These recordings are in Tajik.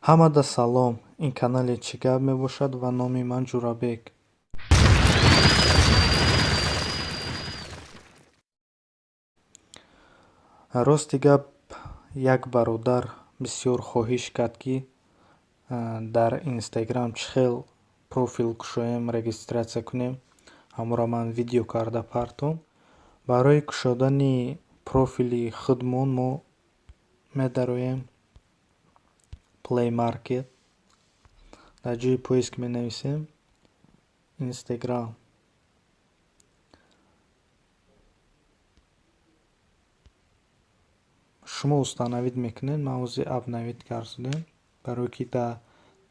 Ҳамада салом! Ин канали «Чӣ гап» мебошад ва номи ман Ҷурабек. Рости гап, як бародар бисёр хоҳиш кард, ки дар Инстаграм чӣ хел профил кушоем, регистрация кунем. Ҳамонро ман видео карда партом. Барои кушодани профили худмон мо медароем Play Market. Дар ҷои поиск менависем Instagram. Шумо установить мекунед, ман ҳозир обновить кардем, барое ки дар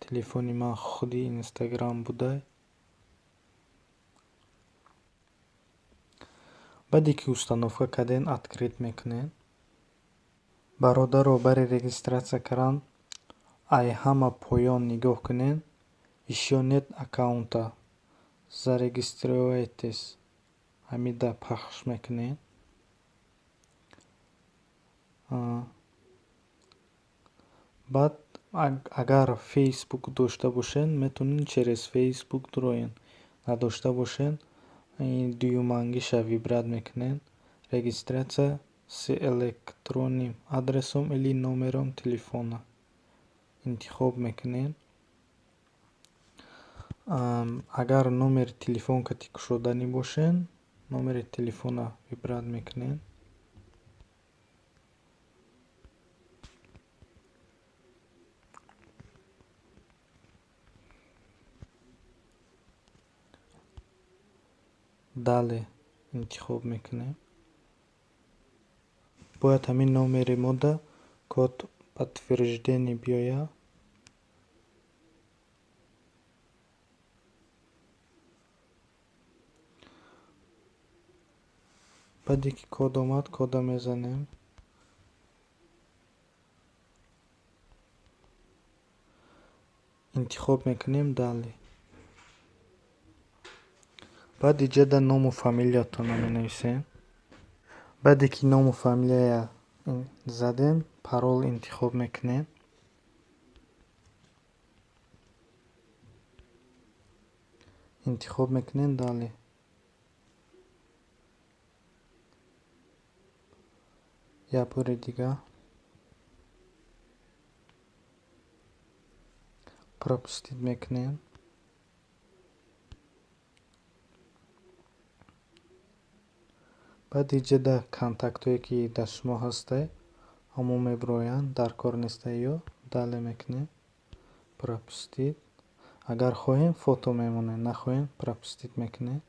телефони ман худи Инстаграм буда. Баъде ки установка кардем, открыть мекунем. Бародаро, барои регистрация кардан ай ҳама поён нигоҳ кунед. Ещё нет аккаунта. Зарегистрируйтесь. Ҳамида пахш мекунед. Баъд агар Фейсбук дошта бошед, метавонед через Фейсбук дуроед. Надошта бошед, дуюмангиша выбрать мекунед. Регистрация с электронным адресом или номером телефона интихоб мекунед. Агар номери телефон кати кушоданӣ бошед, номери телефона выбрать мекунед. Далее интихоб мекунем. Бояд ҳамин номери мода код подтверждения биёяд. Баъде ки код омад, кода мезанем. Интихоб мекунем далее. Баъд иҷода ному фамилиятонро менависем. Баъде ки ному фамилия задем, парол интихоб мекунем. Интихоб мекунем далее. Як бори дигар пропустить мекунем. Баъд иҷода контактҳое ки дар шумо ҳастай, ҳамон мебироянд, дар кор нестай ё далее мекунем. Пропустить. Агар хоҳем, фото мемонем, нахоҳем, пропустить мекунем.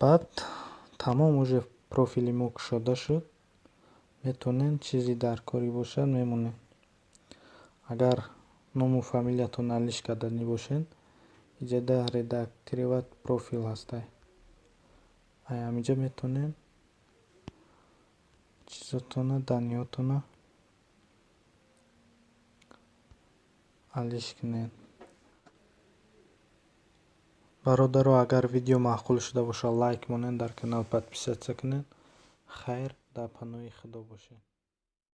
Баъд тамом, уже профили мо кушода шуд. Метавонем чизе дар корӣ бошад, мемонем. Агар ному фамилиятон алиш карданӣ бошед, иҷода редактировать профиль ҳастай. Ай ҳаминҷа метавонем чизотона, данныетона алиш кунед. Бародаро, агар видео маъқул шуда бошад, лайк монед, дар канал подписаться кунед. Хайр, дар паноҳи Худо бошед.